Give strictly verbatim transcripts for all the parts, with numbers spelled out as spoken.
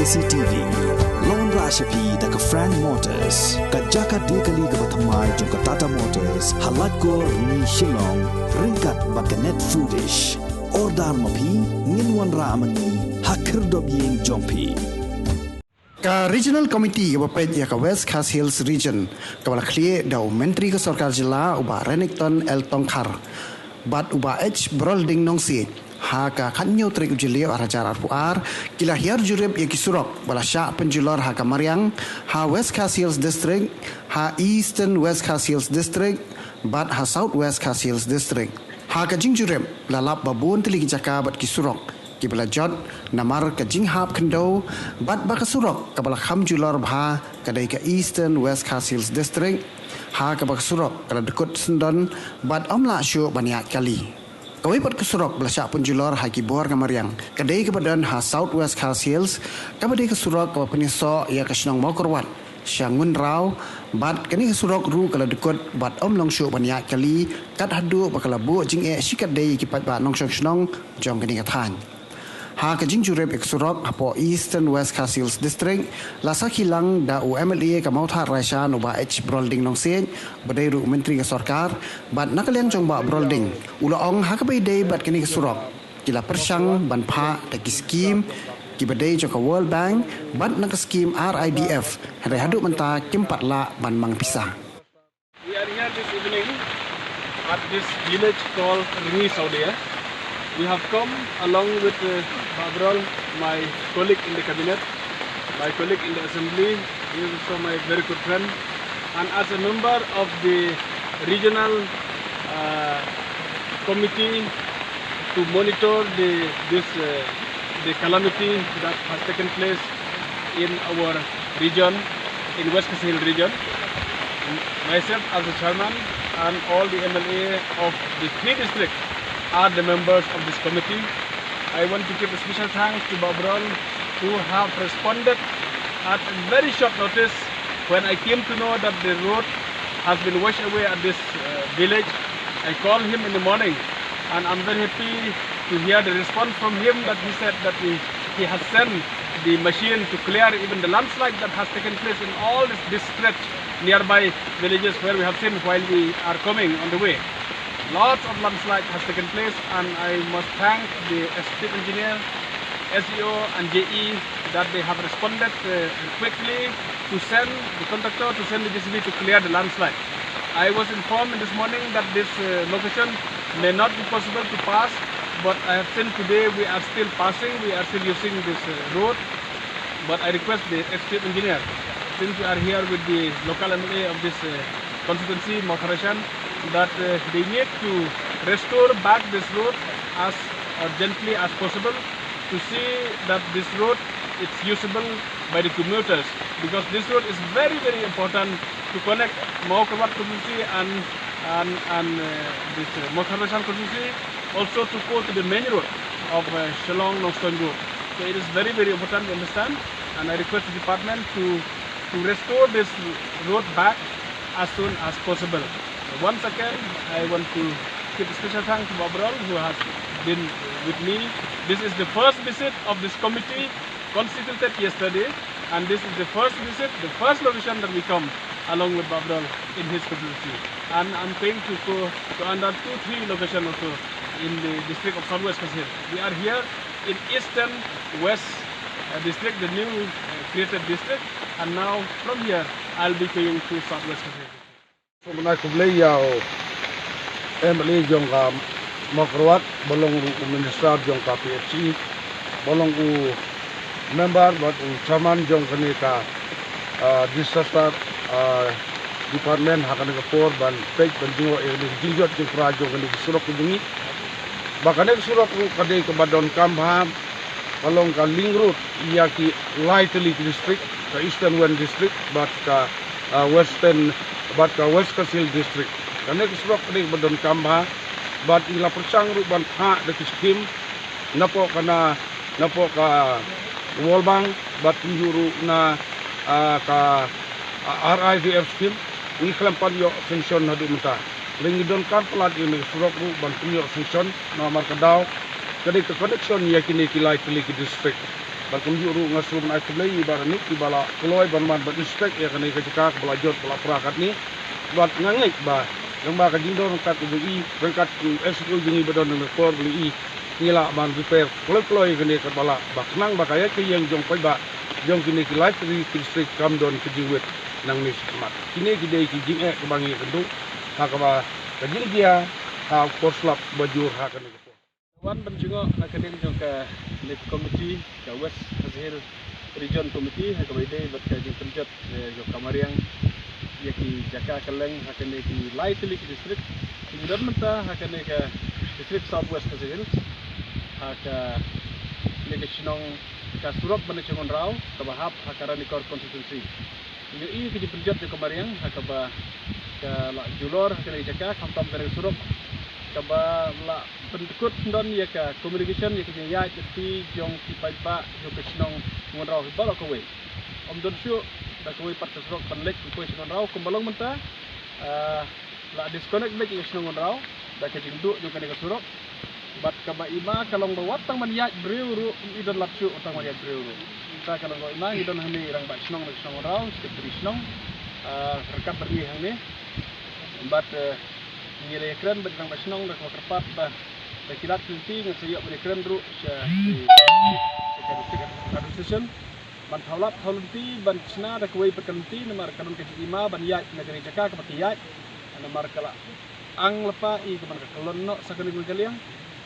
C T V. Long ra sha phi da ka Frank Motors, ka jaka de kali kaba thymmai jong ka Tata Motors, ha Laitkor, Rni, Shillong, ryngkat bad ka Net Foodish. Order ma phi, ngin wanrah ma ngi ha khyrdop ïing jong phi. Ka Regional Committee kaba peit ïa ka West Khasi Hills Region, kaba la khlieh da u Myntri ka Sorkar Jylla u Bah Renikton L Tongkhar bad u Bah H Brolding Nongsiej, ha ka khathynñiew tarik u Jylliew ar hajar arphew ar, ki la hiar jurip ïa ki surok ba la shah pynjulor ha ka mariang, ha West Khasi Hills District, ha Eastern West Khasi Hills District bad ha South West Khasi Hills District. Ha ka jingjurip la lap ba bun tylli ki jaka bad ki surok kiba la jot namar ka jinghap khyndew, bad ba ka surok kaba la kham julor bha ka dei ka Eastern West Khasi Hills District, ha kaba ka surok ka la dkut syndon bad ym lah shuh ban ïaid kali. Kawei pat ka surok ba la shah pynjulor ha ki bor ka mariang ka dei kaba don ha South West Khasi Hills, kaba dei ka surok kaba pynïasoh ïa ka shnong Mawkyrwat sha Ngunraw, bad kane ka surok ruh ka la dkut bad ym long shuh ban ïaid kali, kat haduh ba ka la buh jingeh shikatdei ïa ki paidbah nongshong shnong jong kane ka thaiñ. Ha ka jingjurip ïa ka surok hapoh Eastern West Khasi Hills District, la sakhi lang da u M L A ka Mawthadraishan u Bah H Brolding Nongsiej, ba dei ruh u Myntri ka Sorkar, bad na ka liang jong Bah Brolding, u la ong ha kaba ïadei bad kane ka surok, ki la pyrshang ban phah da ki skim kiba dei jong ka World Bank bad na ka skim R I D F, hynrei haduh mynta kim pat lah ban mang pisa. We are here this evening at this village called Rni Sawdea. We have come along with, uh, Bah Brol, my colleague in the cabinet, my colleague in the assembly. He is also my very good friend. And as a member of the regional, uh, committee to monitor the, this, uh, the calamity that has taken place in our region, in West Khasi Hills region. Myself as the chairman and all the M L A of the three districts are the members of this committee. I want to give a special thanks to Bah Brol, who have responded at a very short notice. When I came to know that the road has been washed away at this, uh, village, I called him in the morning, and I'm very happy to hear the response from him, that he said that he, he has sent the machine to clear even the landslide that has taken place in all this, this stretch nearby villages where we have seen while we are coming on the way. Lots of landslide has taken place, and I must thank the executive engineer, S E O and J E that they have responded, uh, quickly to send the contractor to send the J C B to clear the landslide. I was informed this morning that this, uh, location may not be possible to pass, but I have seen today we are still passing, we are still using this, uh, road. But I request the executive engineer, since we are here with the local M L A of this, uh, constituency, Mawthadraishan, that, uh, they need to restore back this road as urgently as possible to see that this road is usable by the commuters, because this road is very, very important to connect Mawkyrwat constituency and, and, and, uh, this, uh, Mawthadraishan constituency, also to go to the main road of, uh, Shillong Nongstoiñ Road. So it is very, very important, we understand, and I request the department to, to restore this road back as soon as possible. Once again, I want to give a special thanks to Bah Brol, who has been with me. This is the first visit of this committee constituted yesterday, and this is the first visit, the first location that we come along with Bah Brol in his capacity. And I'm going to go to another two, three locations also in the district of Southwest Khasi Hills. We are here in Eastern West, uh, District, the new, uh, created district, and now from here I'll be going to Southwest Khasi Hills. Sngewbha khublei ïa u M L A jong ka Mawkyrwat, ba long u Minister jong ka P H E, ba long u member bad u chairman jong kane ka, ah, disaster, ah, department ha kane ka por ban peit ban jngoh ïa kane ka jingjot jingpra jong kane ka surok ka jong ngi. Ba kane ka surok ruh ka dei kaba donkam bha, ka long ka link road ïa ki lai tylli ki district, ka Eastern West District bad ka, ah, Western, bad ka West Khasi Hills District. Kane ka surok ka dei kaba donkam bha, bad ngi la pyrshang ruh ban phah da ki skim napoh ka na, napoh ka World Bank bad kumjuh ruh na, ah, ka, ah, R I D F skim. Ngi khlem pat ïoh sanction haduh mynta. Hynrei ngi donkam palat ïa kane ka surok ruh ban pynïoh sanction namar ka daw ka dei ka connection ïa kine ki lai tylli ki district. Bad kumjuh ruh nga sngewbha ban ai khublei ïa i Bah Ranit, i ba la kloi ban wan ban inspect ïa kane ka jaka kaba la jot ba la pra katne. Bad nga ngeit ba lyngba ka jingdon ryngkat ka jong i, ryngkat u S D O jong i ba don ha kane ka por, ba la i ngi lah ban repair kloi kloi ïa kane kaba la, ba khnang ba ka ïaid ka ïeng jong paidbah jong kine ki lai tylli ki district kam don ka jingwit nangne shakhmat. Kine ki dei ki jingeh kaba ngi ïakynduh ha kaba ka jingjia ha por slap ba jur ha kane ka por. Wan ban jngoh ha ka liang jong kane ka committee, ka West Khasi Hills Region Committee, ha kaba ïadei bad ka jingpynjot, eh, jong ka mariang ïa ki jaka kylleng ha kane ki lai tylli ki district. Ki don mynta ha kane ka district South West Khasi Hills, ha kane ka shnong, ka surok Banei Shnong Wanrau kaba hap ha ka Ranikor constituency. Ngi ïohi ka jingpynjot jong ka mariang ha kaba ka la julor ha kane ka jaka, khamtam kane ka surok kaba la pyndkut don ïa ka communication, ïa ka jingïaid lynti jong ki paidbah jong ka shnong Wanrau hi baroh kawei. Ym don shuh da kawei pat ka surok ban leit poi sha Wanrau kumba long mynta. Ah, la disconnect beit ïa ka shnong Wanrau da ka jingduh jong kane ka surok. Bad kaba i ma ka long ba wat tang ban ïaid briew ruh, i don lad shuh wat tang ban ïaid briew ruh. Te ka long ba i ma ngi don hangne i rangbah shnong na ka shnong Wanrau, secretary shnong, ah, ryngkat bad ngi hangne. Bad, eh, ngi la ïakren bad i rangbah shnong da kaba kyrpad ba da ki lad ki lynti ngan sa ïoh ban ïakren ruh sha ki, sha ka district administration ban thaw lad thaw lynti ban shna da kawei pat ka lynti, namar ka don ka jingima ban ïaid na kane ka jaka kaba ki ïaid, namar ka la ang lypa i ka ban ka kyllon noh sa kane ka liang.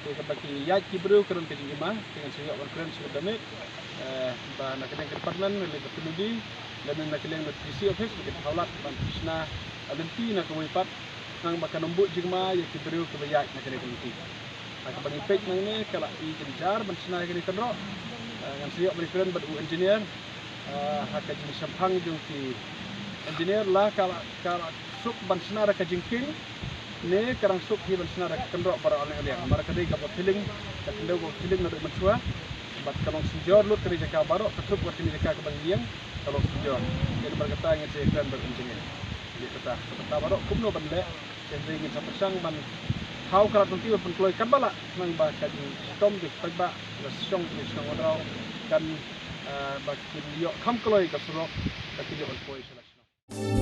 Te kaba ki ïaid ki briew ka don ka jingima, te ngan sa ïoh ban kren sha ka dame, eh, ba na ka liang ka department lane ka P W D lane na ka liang ka D C office ba kin thaw lad ban shna lynti na kawei pat, khnang ba kan ym buh jingma ïa ki briew kiba ïaid na kane ka lynti. Ha kaba ngi peit nangne ka la i jynjar ban shna ïa kane ka kynroh. Eh, ngan sa ïoh ban kren bad u engineer, eh, ha ka jingshemphang jong ki engineer, la ka la, ka la suk ban shna da ka jingkieng ne ka dang suk hi ban shna da ka kynroh baroh liang liang. Namar ka dei kaba thylliej, ka khyndew kaba thylliej naduh mynshuwa. Bad ka long synjor lut kane ka jaka baroh, ka suk bad kane ka jaka kaba ngi ïeng ka long synjor. Te namar kata ngin sa ïakren bad u engineer. Dei kata, kata baroh kumno ban leh, te hynrei ngin sa pyrshang ban thaw ka lad lynti ban pynkloi katba lah, khnang ba ka jingshitom jong ki paidbah, ka shnong, ka shnong Wanrau kan, eh, ba kin ïoh kham kloi ka surok, ba kin ïoh ban poi sha la shnong.